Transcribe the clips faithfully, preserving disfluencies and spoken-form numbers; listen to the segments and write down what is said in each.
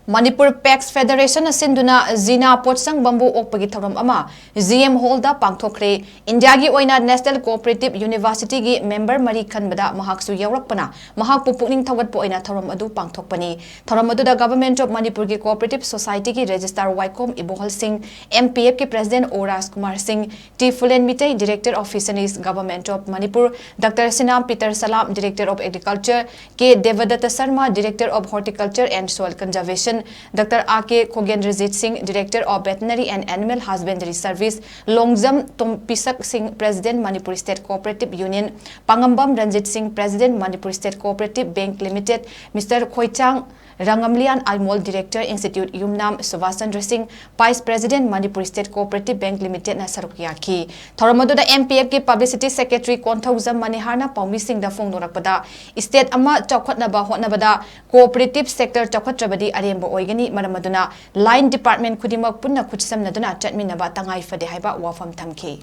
Manipur packs ꯐꯦꯗꯔꯦꯁꯟꯅ ꯁꯤꯟꯗꯨꯅ ꯖꯤꯅꯥ ꯄꯣꯠꯁꯪ bamboo ꯑꯣꯛꯄꯒꯤ ꯊꯧꯔꯝ ꯑꯃ ꯖꯤ ꯑꯦꯝ ꯍꯣꯜꯗ ꯄꯥꯡꯊꯣꯛꯈ꯭ꯔꯦ꯫ ꯏꯟꯗꯤꯌꯥꯒꯤ ꯑꯣꯏꯅ ꯅꯦꯁꯅꯦꯜ ꯀꯣꯑꯣꯄꯔꯦꯇꯤꯚ ꯌꯨꯅꯤꯚꯔꯁꯤꯇꯤꯒꯤ ꯃꯦꯝꯕꯔ ꯃꯔꯤ ꯈꯟꯕꯗ ꯃꯍꯥꯛꯁꯨ ꯌꯥꯎꯔꯛꯄꯅ ꯃꯍꯥꯛꯄꯨ ꯄꯨꯛꯅꯤꯡ ꯊꯧꯒꯠꯄ ꯑꯣꯏꯅ ꯊꯧꯔꯝ ꯑꯗꯨ ꯄꯥꯡꯊꯣꯛꯄꯅꯤ꯫ ꯊꯧꯔꯝ ꯑꯗꯨꯗ ꯒꯚꯔꯟꯃꯦꯟꯠ ꯑꯣꯐ ꯃꯅꯤꯄꯨꯔꯒꯤ ꯀꯣꯑꯣꯄꯔꯦꯇꯤꯚ ꯁꯣꯁꯥꯏꯇꯤꯒꯤ ꯔꯦꯖꯤꯁꯇ꯭ꯔꯥꯔ ꯋꯥꯏꯈꯣꯝ ꯏꯕꯣꯍꯜ ꯁꯤꯡ, M P ꯑꯦꯐꯀꯤ president O Rajkumar Singh, T Phulen Meitei, director of fisheries, government of Manipur, doctor Sinam Peter Salam, director of agriculture, K Debdatta Sharma, director of horticulture and soil conservation, doctor R K Khogendrajit Singh, director of veterinary and animal husbandry service, Longjam Tompishak Singh, president Manipur state cooperative union, Pangambam Ranjit Singh, president Manipur state cooperative bank limited, mister Khoichang Rangamlian Aimol, director institute Yumnam Subhas Chandra Singh, vice president Manipur state cooperative bank ꯂꯤꯃꯤꯇꯦꯗꯅ ꯁꯔꯨꯛ ꯌꯥꯈꯤ꯫ ꯊꯧꯔꯝ ꯑꯗꯨꯗ M P ꯑꯦꯐꯀꯤ publicity secretary Konthoujam ꯃꯅꯤꯍꯥꯔꯅ ꯄꯥꯎꯃꯤꯁꯤꯡꯗ ꯐꯣꯡꯗꯣꯔꯛꯄꯗ, state ꯑꯃ ꯆꯥꯎꯈꯠꯅꯕ ꯍꯣꯠꯅꯕꯗ cooperative sector ꯆꯥꯎꯈꯠꯇ꯭ꯔꯕꯗꯤ ꯑꯔꯦꯝꯕ ꯑꯣꯏꯒꯅꯤ, ꯃꯔꯝ ꯑꯗꯨꯅ ꯂꯥꯏꯟ ꯗꯤꯄꯥꯔꯠꯃꯦꯟꯠ ꯈꯨꯗꯤꯡꯃꯛ ꯄꯨꯟꯅ ꯈꯨꯠꯁꯝꯅꯗꯨꯅ ꯆꯠꯃꯤꯟꯅꯕ ꯇꯉꯥꯏ ꯐꯗꯦ ꯍꯥꯏꯕ ꯋꯥꯐꯝ ꯊꯝꯈꯤ꯫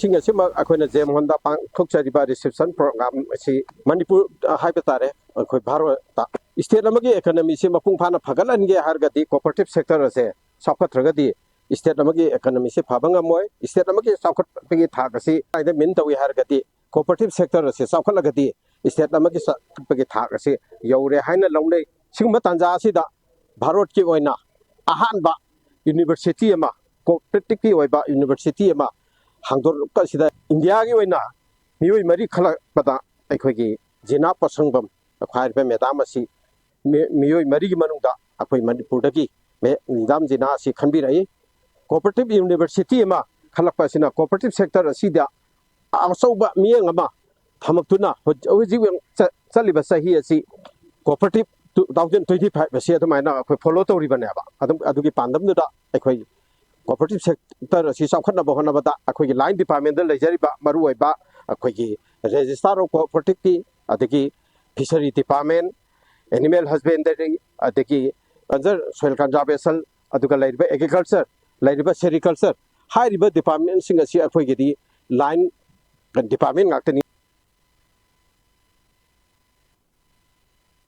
ꯁꯤꯡ ꯑꯁꯤꯃꯛ ꯑꯩꯈꯣꯏꯅ ꯖꯦꯝ ꯍꯣꯜꯗ ꯄꯥꯡꯊꯣꯛꯆꯔꯤꯕ ꯔꯤꯁꯦꯞꯁꯟ ꯄ꯭ꯔꯣꯒ꯭ꯔꯥꯝ ꯑꯁꯤ ꯃꯅꯤꯄꯨꯔ ꯍꯥꯏꯕ ꯇꯥꯔꯦ, ꯑꯩꯈꯣꯏ ꯚꯥꯔꯠꯇ ꯁ꯭ꯇꯦꯠ ꯑꯃꯒꯤ ꯏꯀꯣꯅꯣꯃꯤꯁꯤ ꯃꯄꯨꯡ ꯐꯥꯅ ꯐꯒꯠꯍꯟꯒꯦ ꯍꯥꯏꯔꯒꯗꯤ ꯀꯣꯑꯣꯄꯔꯦꯇꯤꯚ ꯁꯦꯛꯇꯔ ꯑꯁꯦ ꯆꯥꯎꯈꯠꯇ꯭ꯔꯒꯗꯤ ꯁ꯭ꯇꯦꯠ ꯑꯃꯒꯤ ꯏꯀꯣꯅꯣꯃꯤꯁꯤ ꯐꯕ ꯉꯝꯃꯣꯏ꯫ ꯁ꯭ꯇꯦꯠ ꯑꯃꯒꯤ ꯆꯥꯎꯈꯠꯄꯒꯤ ꯊꯥꯛ ꯑꯁꯤ ꯀꯗꯥꯏꯗ ꯃꯤꯟ ꯇꯧꯏ ꯍꯥꯏꯔꯒꯗꯤ ꯀꯣꯑꯣꯄꯔꯦꯇꯤꯚ ꯁꯦꯛꯇꯔ ꯑꯁꯤ ꯆꯥꯎꯈꯠꯂꯒꯗꯤ ꯁ꯭ꯇꯦꯠ ꯑꯃꯒꯤ ꯆꯥꯎꯈꯠꯄꯒꯤ ꯊꯥꯛ ꯑꯁꯤ ꯌꯧꯔꯦ ꯍꯥꯏꯅ ꯂꯧꯅꯩ꯫ ꯁꯤꯒꯨꯝꯕ ꯇꯥꯟꯖꯥ ꯑꯁꯤꯗ ꯚꯥꯔꯠꯀꯤ ꯑꯣꯏꯅ ꯑꯍꯥꯟꯕ ꯌꯨꯅꯤꯚꯔꯁꯤꯇꯤ ꯑꯃ, ꯀꯣꯑꯣꯄꯔꯦꯇꯤꯚꯀꯤ ꯑꯣꯏꯕ ꯌꯨꯅꯤꯚꯔꯁꯤꯇꯤ ꯑꯃ ꯍꯥꯡꯗꯣꯔꯛꯄ ꯑꯁꯤꯗ ꯏꯟꯗꯤꯌꯥꯒꯤ ꯑꯣꯏꯅ ꯃꯤꯑꯣꯏ ꯃꯔꯤ ꯈꯜꯂꯛꯄꯗ ꯑꯩꯈꯣꯏꯒꯤ ꯖꯤꯅꯥ ꯄꯣꯠꯁꯪꯕꯝ ꯍꯥꯏꯔꯤꯕ ꯃꯦꯗꯥꯝ ꯑꯁꯤ ꯃꯤ-, ꯃꯤꯑꯣꯏ ꯃꯔꯤꯒꯤ ꯃꯅꯨꯡꯗ ꯑꯩꯈꯣꯏ ꯃꯅꯤꯄꯨꯔꯗꯒꯤ ꯃꯦ-, ꯃꯦꯗꯥꯝ ꯖꯤꯅꯥ ꯑꯁꯤ ꯈꯟꯕꯤꯔꯛꯏ꯫ ꯀꯣꯑꯣꯄꯔꯦꯇꯤꯚ ꯌꯨꯅꯤꯚꯔꯁꯤꯇꯤ ꯑꯃ ꯈꯜꯂꯛꯄ ꯑꯁꯤꯅ ꯀꯣꯑꯣꯄꯔꯦꯇꯤꯚ ꯁꯦꯛꯇꯔ ꯑꯁꯤꯗ ꯑꯆꯧꯕ ꯃꯤꯠꯌꯦꯡ ꯑꯃ ꯊꯝꯃꯛꯇꯨꯅ ꯍꯧꯖꯤꯛ, ꯍꯧꯖꯤꯛ ꯆ-, ꯆꯠꯂꯤꯕ ꯆꯍꯤ ꯑꯁꯤ cooperative two thousand twenty five ꯑꯁꯤ ꯑꯗꯨꯃꯥꯏꯅ ꯑꯩꯈꯣꯏ ꯐꯣꯂꯣ ꯇꯧꯔꯤꯕꯅꯦꯕ꯫ ꯑꯗꯨꯝ, ꯑꯗꯨꯒꯤ ꯄꯥꯟꯗꯝꯗꯨꯗ ꯑꯩꯈꯣꯏ ꯀꯣꯑꯣꯄꯔꯦꯇꯤꯚ ꯁꯦꯛꯇꯔ ꯑꯁꯤ ꯆꯥꯎꯈꯠꯅꯕ ꯍꯣꯠꯅꯕꯗ ꯑꯩꯈꯣꯏꯒꯤ ꯂꯥꯏꯟ ꯗꯤꯄꯥꯔꯠꯃꯦꯟꯗ ꯂꯩꯖꯔꯤꯕ ꯃꯔꯨꯑꯣꯏꯕ ꯑꯩꯈꯣꯏꯒꯤ ꯔꯦꯖꯤꯁꯇ꯭ꯔꯥꯔ ꯑꯣꯐ ꯀꯣꯑꯣꯄꯔꯦꯇꯤꯚꯀꯤ, ꯑꯗꯒꯤ ꯐꯤꯁꯔꯤ ꯗꯤꯄꯥꯔꯠꯃꯦꯟ, ꯑꯦꯅꯤꯃꯦꯜ ꯍꯁꯕꯦꯟꯗꯔꯤ, ꯑꯗꯒꯤ ꯀꯟꯖꯔ-, ꯁꯣꯏꯜ ꯀꯟꯖꯥꯔꯕꯦꯁꯟ, ꯑꯗꯨꯒ ꯂꯩꯔꯤꯕ ꯑꯦꯒ꯭ꯔꯤꯀꯜꯆꯔ, ꯂꯩꯔꯤꯕ ꯁꯦꯔꯤꯀꯜꯆꯔ ꯍꯥꯏꯔꯤꯕ ꯗꯤꯄꯥꯔꯠꯃꯦꯟꯁꯤꯡ ꯑꯁꯤ ꯑꯩꯈꯣꯏꯒꯤꯗꯤ ꯂꯥꯏꯟ ꯗꯤꯄꯥꯔꯠꯃꯦꯟ ꯉꯥꯛꯇꯅꯤ꯫